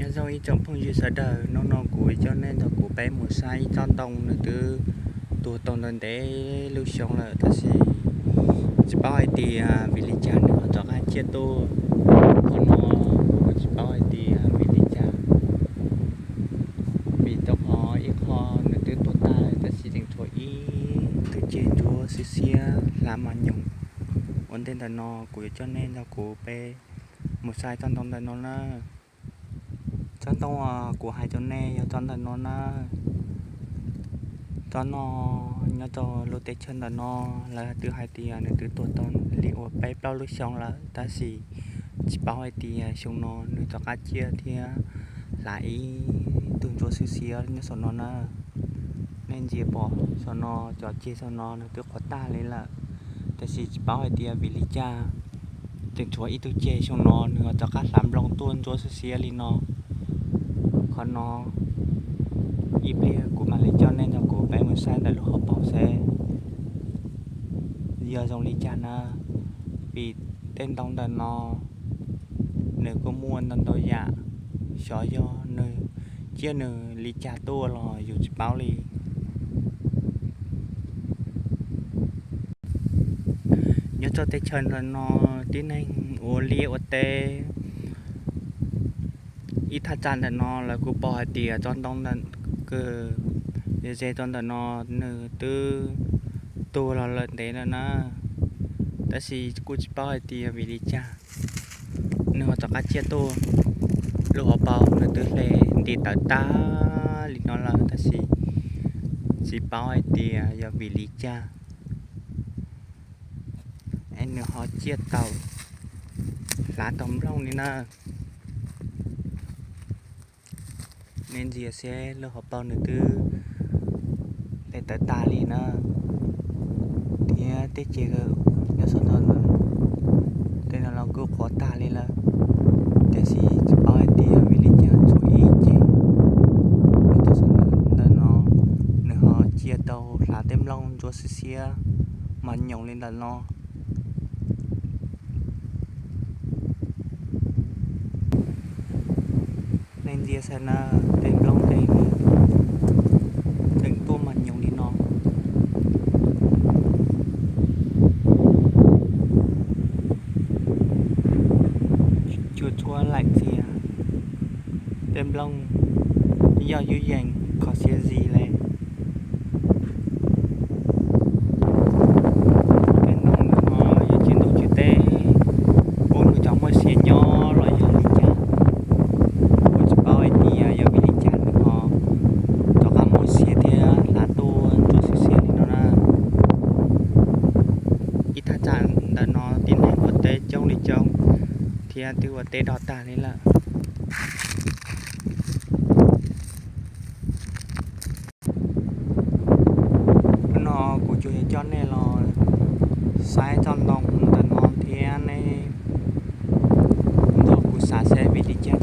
Nyob zoo ib tsoom phooj ywg sawv daws, hnub no kuv coj nej nrog kuv peb mus saib ib tsob ntoo nws twb tuag tau ntev ntev lub xyoo lawm, tab sis tsis paub hais tias vim li cas nws ho rov qab ciaj tuaj. Qhov no kuv tsis paub hais tias vim li cas, vim rau qhov ib qho nws twb tuag tag tab sis tseem tshuav ib tug ceg ntsuab xiab xiab hlav mos nyoos. Ua ntej ntawm no kuv yuav coj nej nrog kuv peb mus saib tsob ntoo ntawm no na. Tsob ntoo uas kuv hais rau nej yog tsob ntawm no na. Tsob no nyob rau lub teb chaws ntawm no lawv twb hais tias nws twb tuag tau li uas peb plaub lub xyoo lawm, tab sis tsis paub hais tias xyoo no nws rov qab ciaj thiab hlav ib tug ntsuab xiab xiab nyob saum no na. Nej ntsia pom saum no, cov ceg saum no nws twb qhuav tag li lawm, tab sis tsis paub hais tias vim li cas tseem tshuav ib tug ceg xyoo no nws ho rov qab hlav nplooj tuaj ntsuab xiab xiab li no. Qhov no ib pliag kuv mam li coj nej nrog kuv peb mus saib ntawm lub hauv paus seb yog zoo li cas na. Vim tej ntoo ntawm no nws kuj muaj ntau ntau yam, xyov yog nws ciaj nws li cas tuaj los yus tsis paub li. Nyob rau teb chaws ntawm no tib neeg ua liaj ua teb. Ib thaj tsam ntawm no lawv kuj pom hais tias tsob ntoo ntawm kws ze rau ntawm no nws twb tuag los lawm ntev lawm na, tab sis kuj tsis paub hais tias vim li cas nws ho rov qab ciaj tuaj. Lub hauv paus nws twb hle nti tawv tag li no lawm tab sis tsis paub hais tias yog vim li cas es nws ho ciaj tau hlav tau nplooj li na. Nej ntsia seb lub hauv paus nws twb hle tawv tag li na, thiab tej ceg nyob saum no, tej no los kuj qhuav tag li lawm, tiam sis tsis paub hais tias vim li cas tshuav ib ceg nyob rau saum ntawm no nws ho ciaj tau hlav tej nplooj ntsuab xiab xiab mos nyoos li ntawm no. Nej ntsia saib na, tej nplooj tej nws tseem tuaj mos nyoos li no. Cua txhua laim txias, tej nplooj yoj yub yees kho siab zis le. Tej no nws ho yog tsis ntuj tsis teb pub nws cov muaj sia nyob los yog li cas, kuj tsis paub hais tias yog vim li cas nws ho rov qab muaj sia thiab hlav tuaj ntsuab xiab xiab li no na. Ib thaj tsam ntawm no tib neeg ua teb coob li coob thiab twb ua teb dog tag li lawm. Hnub no kuv tsuas yog coj nej los saib tsob ntoo ntawm no thiab nej nrog kuv xav seb vim li cas